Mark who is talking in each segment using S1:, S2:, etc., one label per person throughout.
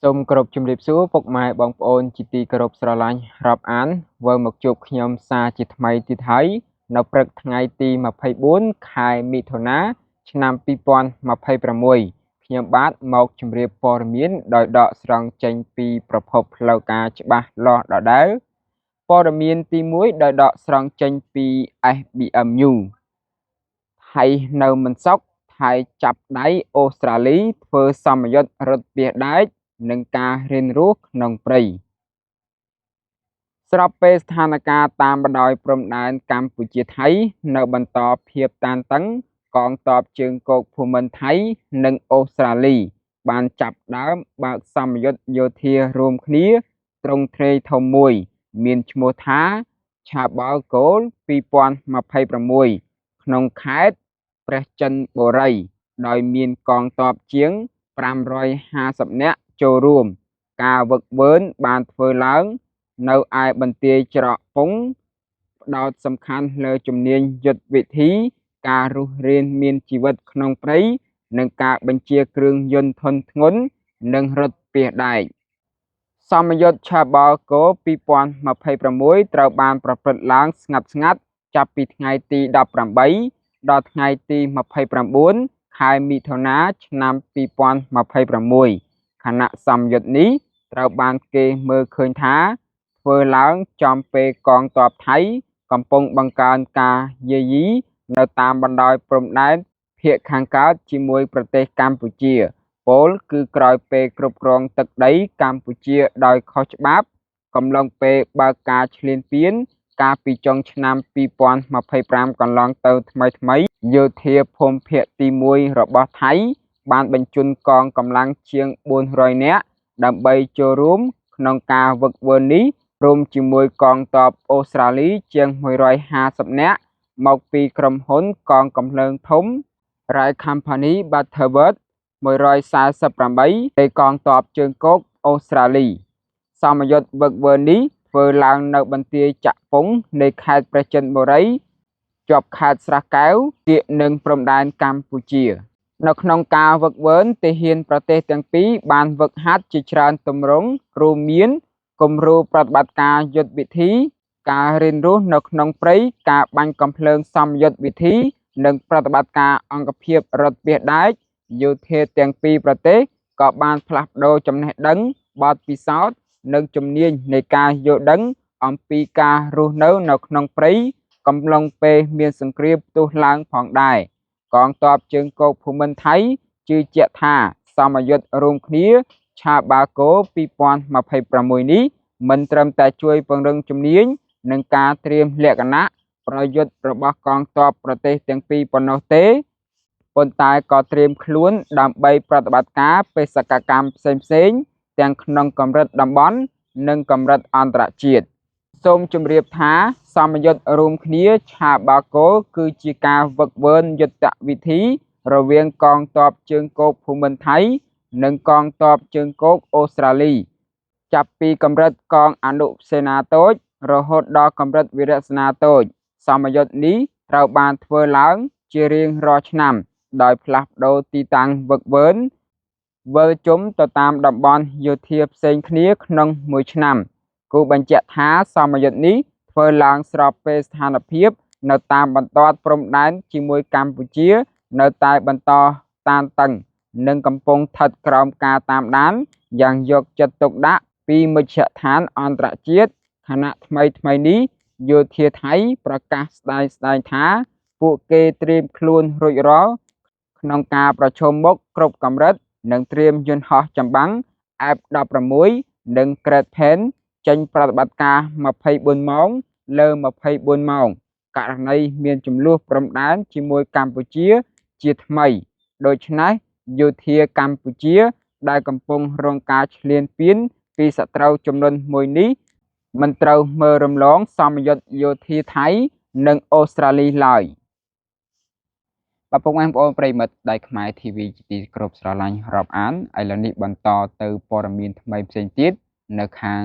S1: សូមគោរពជំរាបសួរពុកម៉ែបងប្អូនជាទីគោរពស្រឡាញ់រាប់អានវិលមកជួបខ្ញុំសាជាថ្មីទៀតហើយនៅព្រឹកថ្ងៃទី24ខែមិថុនាឆ្នាំ2026ខ្ញុំបាទមកជម្រាបព័ត៌មានដោយដកស្រង់ចេញពីប្រភពផ្លូវការច្បាស់លាស់ដដែលព័ត៌មានទី1ដោយដកស្រង់ចេញពី SBM News ថៃនៅមិនសុខថៃចាប់ដៃអូស្ត្រាលីធ្វើសមយុទ្ធរត់ពៀសដែកនិងការរៀនរស់ក្នុងព្រៃស្របពេលស្ថានភាពតាមបណ្ដោយព្រំដែនកម្ពុជាថៃនៅបន្តភាពតានតឹងកងទ័ពជើងគោកភូមិន្ទថៃនិងអូស្ត្រាលីបានចាប់ដើមបើកសមយុទ្ធយោធារួមគ្នាទ្រង់ទ្រាយធំមួយមានឈ្មោះថាឆាបាល់គោល2026ក្នុងខេត្តព្រះចិនបុរីដោយមានកងទ័ពជាង550នាក់ចូលរួមការវឹកវើបានធ្វើឡើងនៅឯបន្ទាយច្រកពងផ្ដោតសំខាន់លើជំនាញយុទ្ធវិធីការរស់រានមានជីវិតក្នុងព្រៃនិងការបញ្ជាគ្រឿងយន្តធុនធ្ងន់និងរថពាសដែកសមយុទ្ធឆាបាល់គោ2026ត្រូវបានប្រព្រឹត្តឡើងស្ងាត់ស្ងាត់ចាប់ពីថ្ងៃទី18ដល់ថ្ងៃទី29ខែមិថុនាឆ្នាំ2026ខណៈសមយុទ្ធនេះត្រូវបានគេមើលឃើញថាធ្វើឡើងចំពេលកងទ័ពថៃកំពុងបង្កើនការយាយីនៅតាមបណ្ដោយព្រំដែនភាគខាងកើតជាមួយប្រទេសកម្ពុជាពោលគឺក្រោយពេលគ្រប់គ្រងទឹកដីកម្ពុជាដោយខុសច្បាប់កំឡុងពេលបើកការឈ្លានពានកាលពីចុងឆ្នាំ2025កន្លងទៅថ្មីៗយោធាភូមិភាគទី1របស់ថៃបានបញ្ជូនកងកម្លាំងជាង400នាក់ដើម្បីចូលរួមក្នុងការវឹកវើនេះរួមជាមួយកងទ័ពអូស្ត្រាលីជាង150នាក់មកពីក្រុមហ៊ុនកងកំភ្លើងធំ Rai Company Butterworth 148នៃកងទ័ពជើងគោកអូស្ត្រាលីសមយុទ្ធវឹកវើនេះធ្វើឡើងនៅបន្ទាយចាក់ពងនៃខេត្តព្រះចិនបុរីជាប់ខេត្តស្រះកែវគៀកនឹងព្រំដែនកម្ពុជានៅក្នុងការវឹកវើទាហានប្រទេសទាំងពីរបានវឹកហាត់ជាច្រើនទម្រង់រួមមានគំរូប្រតិបត្តិការយុទ្ធវិធីការរៀនរស់នៅក្នុងព្រៃការបាញ់កាំភ្លើងសមយុទ្ធវិធីនិងប្រតិបត្តិការអង្គភាពរថពាសដែកយោធាទាំងពីរប្រទេសក៏បានផ្លាស់ប្ដូរចំណេះដឹងបទពិសោធន៍និងជំនាញនៃការយល់ដឹងអំពីការរស់នៅក្នុងព្រៃកំឡុងពេលមានសង្គ្រាមផ្ទុះឡើងផងដែរកងទ័ពជើងគោកភូមិន្ទថៃជឿជាក់ថាសមយុទ្ធរួមគ្នាឆាបាគោ2026នេះមិនត្រឹមតែជួយពង្រឹងជំនាញនិងការត្រៀមលក្ខណៈប្រយុទ្ធរបស់កងទ័ពប្រទេសទាំងពីរប៉ុណ្ណោះទេប៉ុន្តែក៏ត្រៀមខ្លួនដើម្បីប្រតិបត្តិការបេសកកម្មផ្សេងៗទាំងក្នុងកម្រិតតំបន់និងកម្រិតអន្តរជាតិសូមជម្រាបថាសមយុទ្ធរួមគ្នាឆាបាគោគឺជាការវឹកវើយុទ្ធវិធីរវាងកងទ័ពជើងគោកភូមិន្ទថៃនិងកងទ័ពជើងគោកអូស្ត្រាលីចាប់ពីកម្រិតកងអនុសេនាតូចរហូតដល់កម្រិតវីរសេនាតូចសមយុទ្ធនេះត្រូវបានធ្វើឡើងជារៀងរាល់ឆ្នាំដោយផ្លាស់ប្ដូរទីតាំងវឹកវើវិលជុំទៅតាមតំបន់យោធាផ្សេងគ្នាក្នុងមួយឆ្នាំគូបញ្ជាក់ថាសមយុទ្ធនេះធ្វើឡើងស្របពេលស្ថានភាពនៅតាមបន្ទាត់ព្រំដែនជាមួយកម្ពុជានៅតែបន្តតានតឹងនិងកំពុងស្ថិតក្រោមការតាមដានយ៉ាងយកចិត្តទុកដាក់ពីមជ្ឈដ្ឋានអន្តរជាតិខណៈថ្មីៗនេះយោធាថៃប្រកាសស្ដែងៗថាពួកគេត្រៀមខ្លួនរួចរាល់ក្នុងការប្រឈមមុខគ្រប់កម្រិតនិងត្រៀមយន្តហោះចម្បាំង F-16 និង Gripen ចេញប្រតិបត្តិការ24ម៉ោងលើ24ម៉ោងករណីមានជម្លោះព្រំដែនជាមួយកម្ពុជាជាថ្មីដូច្នេះយោធាកម្ពុជាដែលកំពុងរងការឈ្លានពានពីសត្រូវចំនួនមួយនេះមិនត្រូវមើលរំលងសមយុទ្ធយោធាថៃនិងអូស្ត្រាលីឡើយបាទពុកម៉ែបងប្អូនប្រិយមិត្តដៃខ្មែរ TV ជាទីគោរពស្រឡាញ់រាប់អានឥឡូវនេះបន្តទៅព័ត៌មានថ្មីផ្សេងទៀតនៅខាង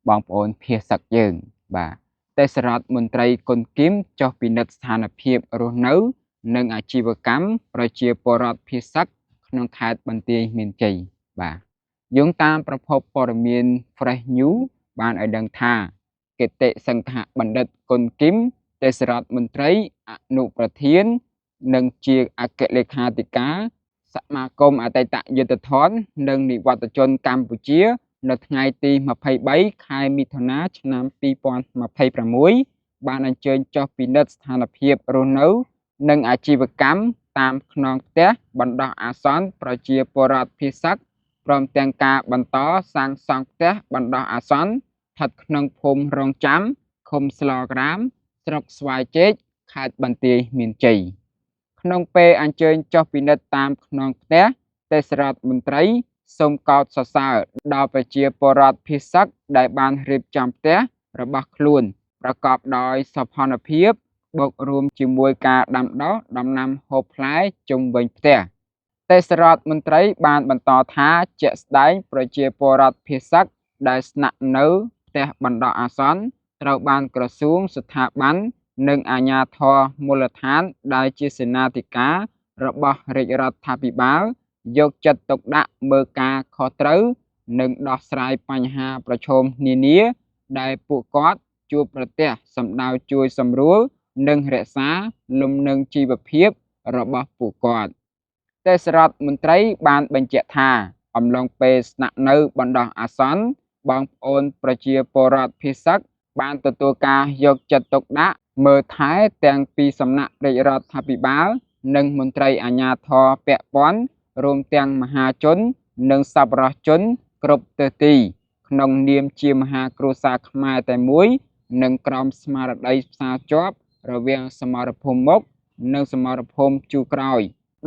S1: បងប្អូនភាសឹកយើងបាទទេសរដ្ឋមន្ត្រីគុណគីមចុះពិនិត្យស្ថានភាពរស់នៅនិងអាជីវកម្មប្រជាពលរដ្ឋភាសឹកក្នុងខេត្តបន្ទាយមានជ័យបាទ យោងតាមប្រភពព័ត៌មាន Fresh News បានឲ្យដឹងថា គតិសង្ឃបណ្ឌិត គន់ គីម ទេសរដ្ឋមន្ត្រី អនុប្រធាន និងជាអគ្គលេខាធិការសមាគមអតីតយុទ្ធធន និងនិវត្តជនកម្ពុជា នៅថ្ងៃទី23 ខែមិថុនា ឆ្នាំ2026 បានអញ្ជើញចុះពិនិត្យស្ថានភាពរស់នៅ និងអាជីវកម្មតាមខ្នងផ្ទះបណ្ដោះអាសន្នប្រជាពលរដ្ឋភៀសសឹក ព្រមទាំងការបន្តសាងសង់ផ្ទះបណ្ដោះអាសន្នស្ថិតក្នុងភូមិរងចាំ ឃុំស្លក្រាម ស្រុកស្វាយចេក ខេត្តបន្ទាយមានជ័យ។ ក្នុងពេលអញ្ជើញចុះពិនិត្យតាមខ្នងផ្ទះ ទេសរដ្ឋមន្ត្រីសូមកោតសរសើរដល់ប្រជាពលរដ្ឋភៀសសឹកដែលបានរៀបចំផ្ទះរបស់ខ្លួនប្រកបដោយសោភ័ណភាព បូករួមជាមួយការដាំដុះដំណាំហូបផ្លែជុំវិញផ្ទះ។ ទេសរដ្ឋមន្ត្រីបានបន្តថា ជាក់ស្ដែងប្រជាពលរដ្ឋភៀសសឹកដែលស្នាក់នៅផ្ទះបណ្ដោះអាសន្នត្រូវបានក្រសួងស្ថាប័ន និងអាជ្ញាធរមូលដ្ឋានដែលជាសេនាធិការរបស់រាជរដ្ឋាភិបាលយកចិត្តទុកដាក់មើលការខុសត្រូវ និងដោះស្រាយបញ្ហាប្រឈមនានាដែលពួកគាត់ជួបប្រទះ សម្ដៅជួយសម្រួល និងរក្សាលំនឹងជីវភាពរបស់ពួកគាត់។ ទេសរដ្ឋមន្ត្រីបានបញ្ជាក់ថា អំឡុងពេលស្នាក់នៅបណ្ដោះអាសន្ន បងប្អូនប្រជាពលរដ្ឋភៀសសឹកបានទទួលការយកចិត្តទុកដាក់មើលថែទាំងពីសំណាក់រាជរដ្ឋាភិបាល និងមន្ត្រីអាជ្ញាធរពាក់ព័ន្ធ រួមទាំងមហាជន និងសប្បុរសជនគ្រប់ទិសទី ក្នុងនាមជាមហាគ្រួសារខ្មែរតែមួយ និងក្រោមស្មារតីផ្សារភ្ជាប់រវាងសមរភូមិមុខ និងសមរភូមិជួរក្រោយ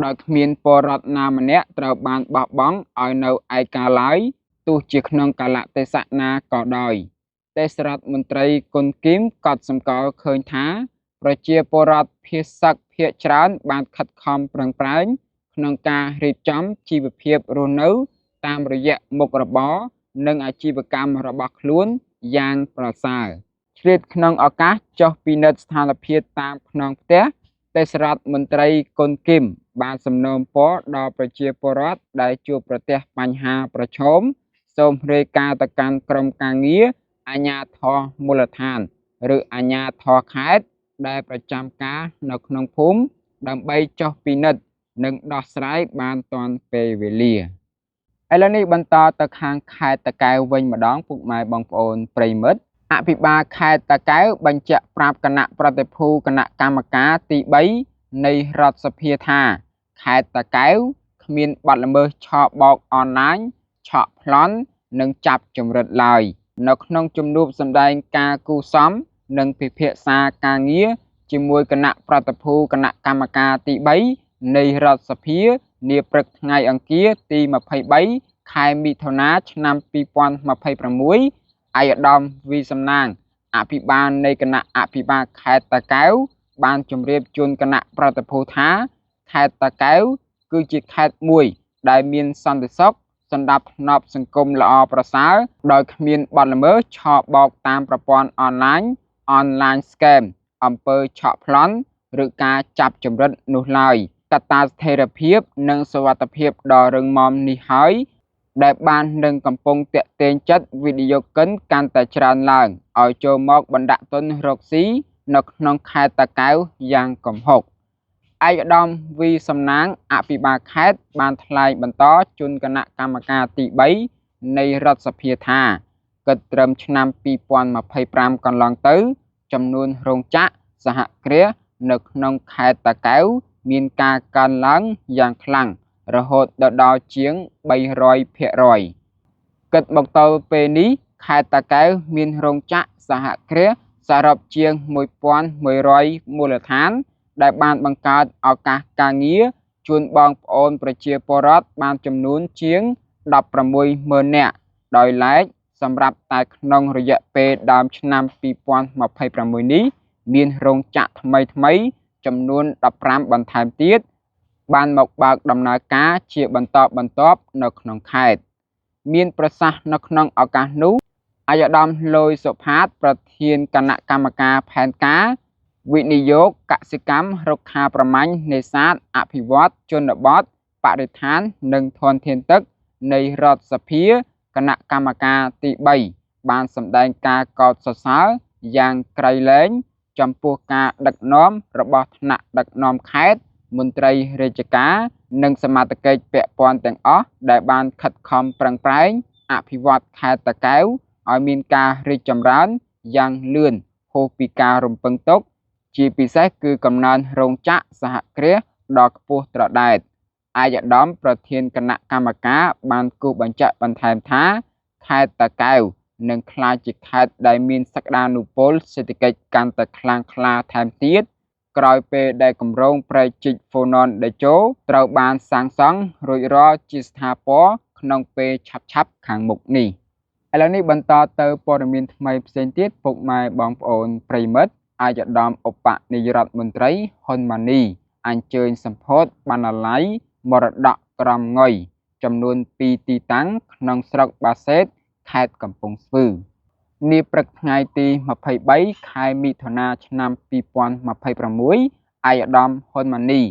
S1: ដោយគ្មានពលរដ្ឋណាម្នាក់ត្រូវបានបោះបង់ឲ្យនៅឯកាឡើយ ទោះជាក្នុងកាលៈទេសៈណាក៏ដោយ។ ទេសរដ្ឋមន្ត្រី គន់ គីម កត់សម្គាល់ឃើញថា ប្រជាពលរដ្ឋភៀសសឹកភាគច្រើនបានខិតខំប្រឹងប្រែងក្នុងការរៀបចំជីវភាពរស់នៅតាមរយៈមុខរបរ និងអាជីវកម្មរបស់ខ្លួនយ៉ាងប្រសើរ។ ឆ្លៀតក្នុងឱកាសចុះពិនិត្យស្ថានភាពតាមខ្នងផ្ទះ ទេសរដ្ឋមន្ត្រី គន់ គីម បានសំណូមពរដល់ប្រជាពលរដ្ឋដែលជួបប្រទះបញ្ហាប្រឈម សូមរាយការណ៍ទៅកាន់ក្រុមការងារអាជ្ញាធរមូលដ្ឋាន ឬអាជ្ញាធរខេត្តដែលប្រចាំការនៅក្នុងភូមិ ដើម្បីចុះពិនិត្យ និងដោះស្រាយបានទាន់ពេលវេលា។ ឥឡូវនេះបន្តទៅខាងខេត្តតាកែវវិញម្ដង ពុកម៉ែបងប្អូនប្រិយមិត្ត អភិបាលខេត្តតាកែវបញ្ជាក់ប្រាប់គណៈប្រតិភូគណៈកម្មការទី3នៃរដ្ឋសភាថា ខេត្តតាកែវគ្មានបទល្មើសឆបោកអនឡាញ ឆក់ប្លន់ និងចាប់ជំរិតឡើយ។ នៅក្នុងជំនួបសម្ដែងការគូសំ និងពិភាក្សាការងារជាមួយគណៈប្រតិភូគណៈកម្មការទី3នៃរដ្ឋសភា នាព្រឹកថ្ងៃអង្គារទី23 ខែមិថុនា ឆ្នាំ2026 ឯកឧត្តម វីសំណាង អភិបាលនៃគណៈអភិបាលខេត្តតាកែវ បានជម្រាបជូនគណៈប្រតិភូថា ខេត្តតាកែវគឺជាខេត្តមួយដែលមានសន្តិសុខ សណ្ដាប់ធ្នាប់សង្គមល្អប្រសើរ ដោយគ្មានបទល្មើសឆបោកតាមប្រព័ន្ធអនឡាញ អនឡាញស្កេម អំពើឆក់ប្លន់ ឬការចាប់ជំរិតនោះឡើយ។ កត្តាស្ថិរភាព និងសុវត្ថិភាពដ៏រឹងមាំនេះហើយ ដែលបាននឹងកំពុងទាក់ទាញចិត្តវិនិយោគិនកាន់តែច្រើនឡើង ឲ្យចូលមកបណ្ដាក់ទុនរកស៊ីនៅក្នុងខេត្តតាកែវយ៉ាងគំហុក។ ឯកឧត្តម វីសំណាង អភិបាលខេត្តបានថ្លែងបន្តជូនគណៈកម្មការទី3នៃរដ្ឋសភាថា គិតត្រឹមឆ្នាំ2025កន្លងទៅ ចំនួនរោងចក្រសហគ្រាសនៅក្នុងខេត្តតាកែវមានការកើនឡើងយ៉ាងខ្លាំងរហូតដល់ជាង300%។ គិតមកទល់ពេលនេះ ខេត្តតាកែវមានរោងចក្រសហគ្រាសសរុបជាង1100មូលដ្ឋាន ដែលបានបង្កើតឱកាសការងារជូនបងប្អូនប្រជាពលរដ្ឋបានចំនួនជាង160,000នាក់ ដោយឡែកសម្រាប់តែក្នុងរយៈពេលដើមឆ្នាំ2026នេះ មានរោងចក្រថ្មីៗចំនួន15បន្ថែមទៀត បានមកបើកដំណើរការជាបន្តបន្ទាប់នៅក្នុងខេត្ត។ មានប្រសាសន៍នៅក្នុងឱកាសនោះ ឯកឧត្តម លយ សុផាត ប្រធានគណៈកម្មការផែនការ វិនិយោគ កសិកម្ម រុក្ខាប្រមាញ់ នេសាទ អភិវឌ្ឍន៍ជនបទ បរិស្ថាន និងធនធានទឹក នៃរដ្ឋសភាគណៈកម្មការទី3បានសម្ដែងការកោតសរសើរយ៉ាងក្រៃលែងចំពោះការដឹកនាំរបស់ថ្នាក់ដឹកនាំខេត្តមន្ត្រីរាជការនិងសមត្ថកិច្ចពាក់ព័ន្ធទាំងអស់ដែលបានខិតខំប្រឹងប្រែងអភិវឌ្ឍខេត្តតាកែវឲ្យមានការរីកចម្រើនយ៉ាងលឿនហួសពីការរំពឹងទុកជាពិសេសគឺកំណើនរោងចក្រសហគ្រាសដ៏ខ្ពស់ត្រដែតឯកឧត្តមប្រធានគណៈកម្មការបានគូសបញ្ជាក់បន្ថែមថាខេត្តតាកែវនឹងក្លាយជាខេត្តដែលមានសក្តានុពលសេដ្ឋកិច្ចកាន់តែខ្លាំងក្លាថែមទៀតក្រោយពេលដែលគម្រោងព្រែកជីកហ្វូណនតេជោត្រូវបានសាងសង់រួចរាល់ជាស្ថាពរក្នុងពេលឆាប់ៗខាងមុខនេះឥឡូវនេះបន្តទៅព័ត៌មានថ្មីផ្សេងទៀតពុកម៉ែបងប្អូនប្រិយមិត្តឯកឧត្តមឧបនាយករដ្ឋមន្ត្រីហ៊ុនម៉ាណីអញ្ជើញសម្ពោធបណ្ណាល័យមរតកក្រមងុយចំនួន2ទីតាំងក្នុងស្រុកបាសេតខេត្តកំពង់ស្ពឺនាព្រឹកថ្ងៃទី23ខែមិថុនាឆ្នាំ2026ឯកឧត្តមហ៊ុនម៉ាណី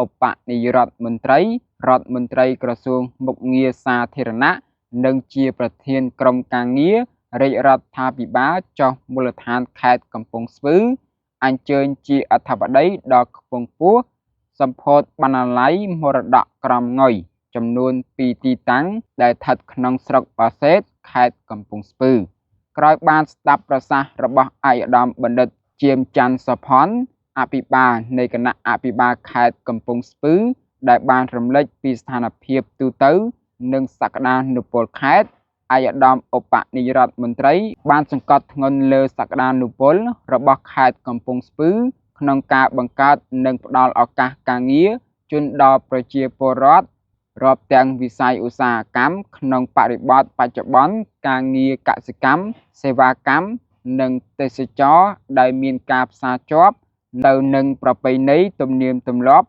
S1: ឧបនាយករដ្ឋមន្ត្រីរដ្ឋមន្ត្រីក្រសួងមុខងារសាធារណៈនិងជាប្រធានក្រុមការងាររាជរដ្ឋាភិបាលចុះមូលដ្ឋានខេត្តកំពង់ស្ពឺអញ្ជើញជាអធិបតីដ៏ខ្ពង់ខ្ពស់សម្ពោធបណ្ណាល័យមរតកក្រមងុយចំនួន2ទីតាំងដែលស្ថិតក្នុងស្រុកបាសេតខេត្តកំពង់ស្ពឺក្រោយបានស្ដាប់ប្រសាសន៍របស់ឯកឧត្តមបណ្ឌិតជាមច័ន្ទសុផុនអភិបាលនៃគណៈអភិបាលខេត្តកំពង់ស្ពឺដែលបានរំលេចពីស្ថានភាពទូទៅនិងសក្តានុពលខេត្តឯកឧត្តមឧបនាយករដ្ឋមន្ត្រីបានសង្កត់ធ្ងន់លើសក្តានុពលរបស់ខេត្តកំពង់ស្ពឺក្នុងការបង្កើតនិងផ្ដល់ឱកាសការងារជូនដល់ប្រជាពលរដ្ឋរាប់ទាំងវិស័យឧស្សាហកម្មក្នុងបរិបទបច្ចុប្បន្នការងារកសិកម្មសេវាកម្មនិងទេសចរណ៍ដែលមានការផ្សារភ្ជាប់ទៅនឹងប្រពៃណីទំនៀមទម្លាប់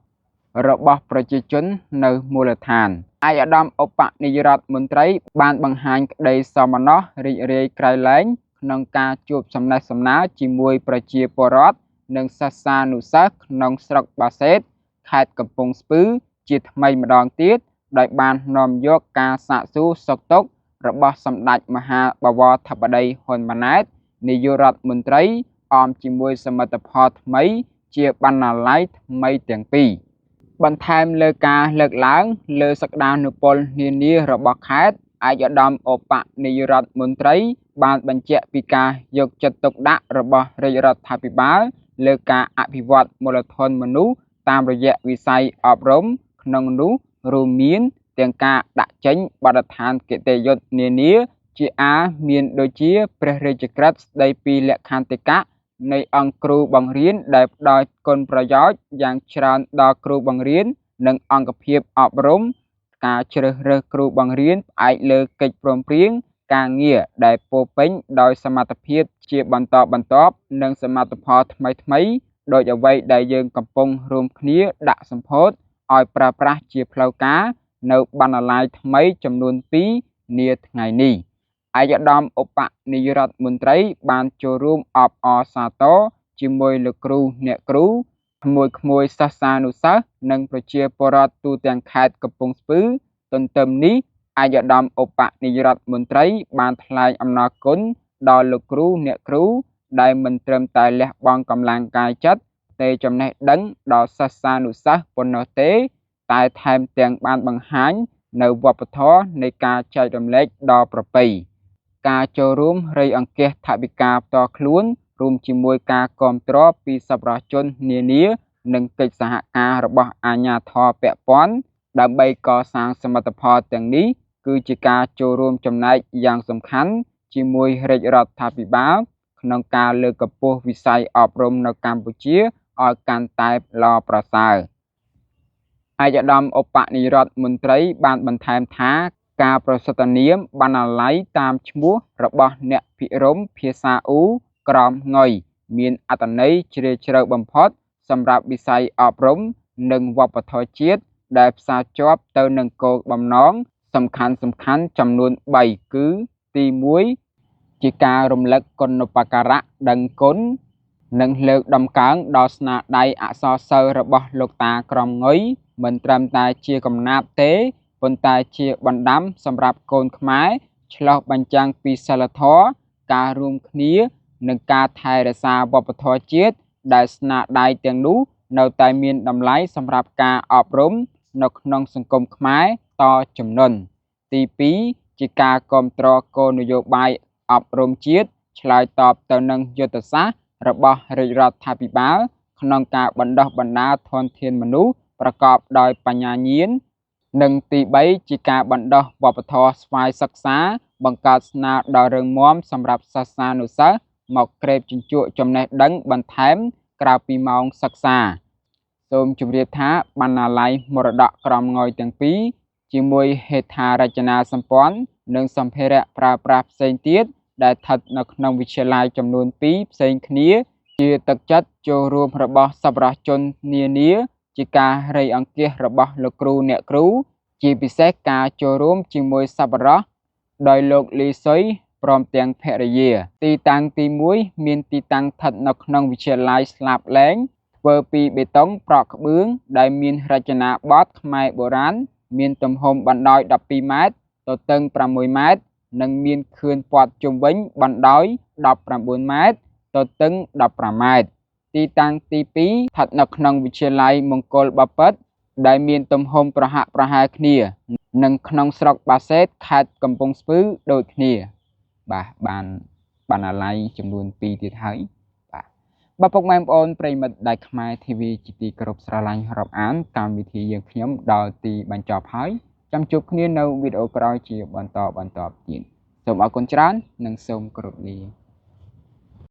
S1: របស់ប្រជាជននៅមូលដ្ឋានឯកឧត្តមឧបនាយករដ្ឋមន្ត្រីបានបង្ហាញក្តីសោមនស្សរីករាយក្រៃលែងក្នុងការជួបសំណេះសំណាលជាមួយប្រជាពលរដ្ឋនិងសិស្សានុសិស្សក្នុងស្រុកបាសេតខេត្តកំពង់ស្ពឺជាថ្មីម្ដងទៀតដោយបាននាំយកការសាកសួរសុខទុក្ខរបស់សម្ដេចមហាបវរធិបតីហ៊ុនម៉ាណែតនាយករដ្ឋមន្ត្រីអមជាមួយសមិទ្ធផលថ្មីជាបណ្ណាល័យថ្មីទាំងពីរបន្ថែមលើការលើកឡើងលើសក្តានុពលនានារបស់ខេត្តឯកឧត្តមឧបនាយករដ្ឋមន្ត្រីបានបញ្ជាក់ពីការយកចិត្តទុកដាក់របស់រាជរដ្ឋាភិបាលលើការអភិវឌ្ឍមូលធនមនុស្សតាមរយៈវិស័យអប់រំក្នុងនោះរួមមានទាំងការដាក់ចេញបទដ្ឋានគតិយុត្តនានាជាអាមានដូចជាព្រះរាជក្រឹត្យស្តីពីលក្ខន្តិកៈនៃអង្គគ្រូបង្រៀនដែលផ្ដល់គុណប្រយោជន៍យ៉ាងច្រើនដល់គ្រូបង្រៀននិងអង្គភាពអប់រំការជ្រើសរើសគ្រូបង្រៀនផ្អែកលើកិច្ចព្រមព្រៀងការងារដែលពោរពេញដោយសមត្ថភាពជាបន្តបន្ទាប់និងសមិទ្ធផលថ្មីៗដោយអ្វីដែលយើងកំពុងរួមគ្នាដាក់សម្ពោធឲ្យប្រើប្រាស់ជាផ្លូវការនៅបណ្ណាល័យថ្មីចំនួន2នាថ្ងៃនេះឯកឧត្តមឧបនាយករដ្ឋមន្ត្រីបានចូលរួមអបអរសាទរជាមួយលោកគ្រូអ្នកគ្រូក្មួយៗសិស្សានុសិស្សនិងប្រជាពលរដ្ឋទូទាំងខេត្តកំពង់ស្ពឺទន្ទឹមនេះឯកឧត្តមឧបនាយករដ្ឋមន្ត្រីបានថ្លែងអំណរគុណដល់លោកគ្រូអ្នកគ្រូដែលមិនត្រឹមតែលះបង់កម្លាំងកាយចិត្តទេចំណេះដឹងដល់សិស្សានុសិស្សប៉ុណ្ណោះទេតែថែមទាំងបានបង្ហាញនៅវប្បធម៌នៃការចែករំលែកដ៏ប្រពៃការចូលរួមរៃអង្គាសថវិកាផ្ទាល់ខ្លួនរួមជាមួយការគាំទ្រពីសប្បុរសជននានានិងកិច្ចសហការរបស់អាជ្ញាធរពាក់ព័ន្ធដើម្បីកសាងសមិទ្ធផលទាំងនេះគឺជាការចូលរួមចំណែកយ៉ាងសំខាន់ជាមួយរាជរដ្ឋាភិបាលក្នុងការលើកកម្ពស់វិស័យអប់រំនៅកម្ពុជាឲ្យកាន់តែល្អប្រសើរឯកឧត្តមឧបនាយករដ្ឋមន្ត្រីបានបន្ថែមថាការប្រសិទ្ធនាមបណ្ណាល័យតាមឈ្មោះរបស់អ្នកភិរម្យភាសាអ៊ូក្រមងុយមានអត្ថន័យជ្រាលជ្រៅបំផុតសម្រាប់វិស័យអប់រំនិងវប្បធម៌ជាតិដែលផ្សារភ្ជាប់ទៅនឹងគោលបំណងសំខាន់ៗចំនួន3គឺទី1ជាការរំលឹកគុណូបការៈដឹងគុណនិងលើកតម្កើងដល់ស្នាដៃអក្សរសិល្ប៍របស់លោកតាក្រមងុយមិនត្រឹមតែជាកំណាព្យទេ ប៉ុន្តែជាបណ្ដាំសម្រាប់កូនខ្មែរ ឆ្លុះបញ្ចាំងពីសីលធម៌ ការរួមគ្នា និងការថែរក្សាវប្បធម៌ជាតិ ដែលស្នាដៃទាំងនោះនៅតែមានតម្លៃសម្រាប់ការអប់រំនៅក្នុងសង្គមខ្មែរតជំនាន់។ ទី2 ជាការគាំទ្រគោលនយោបាយអប់រំជាតិ ឆ្លើយតបទៅនឹងយុទ្ធសាស្ត្ររបស់រាជរដ្ឋាភិបាលក្នុងការបណ្ដុះបណ្ដាលធនធានមនុស្សប្រកបដោយបញ្ញាញាណ និងទី3 ជាការបណ្ដុះវប្បធម៌ស្វ័យសិក្សា បង្កើតស្នាដ៏រឹងមាំសម្រាប់សិស្សានុសិស្សមកក្រេបជញ្ជក់ចំណេះដឹងបន្ថែមក្រៅពីម៉ោងសិក្សា។ សូមជម្រាបថា បណ្ណាល័យមរតកក្រមង៉ុយទាំងពីរ ជាមួយហេដ្ឋារចនាសម្ព័ន្ធ និងសម្ភារៈប្រើប្រាស់ផ្សេងទៀត ដែលស្ថិតនៅក្នុងវិទ្យាល័យចំនួន 2 ផ្សេងគ្នា ជាទឹកចិត្តចូលរួមរបស់សប្បុរសជននានា ជាការរៃអង្គាសរបស់លោកគ្រូអ្នកគ្រូ ជាពិសេសការចូលរួមជាមួយសប្បុរសដោយលោកលីស៊ុយព្រមទាំងភរិយា។ ទីតាំងទី1 មានទីតាំងស្ថិតនៅក្នុងវិទ្យាល័យស្លាបលែង ធ្វើពីបេតុងប្រក់ក្បឿង ដែលមានរចនាបថខ្មែរបុរាណ មានទំហំបណ្ដោយ 12 ម៉ែត្រ ទទឹង 6 ម៉ែត្រ និងមានខឿនព័ទ្ធជុំវិញបណ្ដោយ 19 ម៉ែត្រ ទទឹង 15 ម៉ែត្រ។ ទីតាំងទី2 ស្ថិតនៅក្នុងវិទ្យាល័យមង្គលបពិត្រ ដែលមានទំហំប្រហាក់ប្រហែលគ្នា និងក្នុងស្រុកបាសេត ខេត្តកំពង់ស្ពឺដូចគ្នា។ បាទ បានបណ្ណាល័យចំនួន 2 ទៀតហើយ។ បាទ ពុកម៉ែបងប្អូនប្រិយមិត្តដែលខ្មែរ TV ជាទីគោរពស្រឡាញ់រាប់អាន កម្មវិធីយើងខ្ញុំដល់ទីបញ្ចប់ហើយ ចាំជួបគ្នានៅវីដេអូក្រោយជាបន្តបន្តទៀត។ សូមអរគុណច្រើន និងសូមគោរពលា។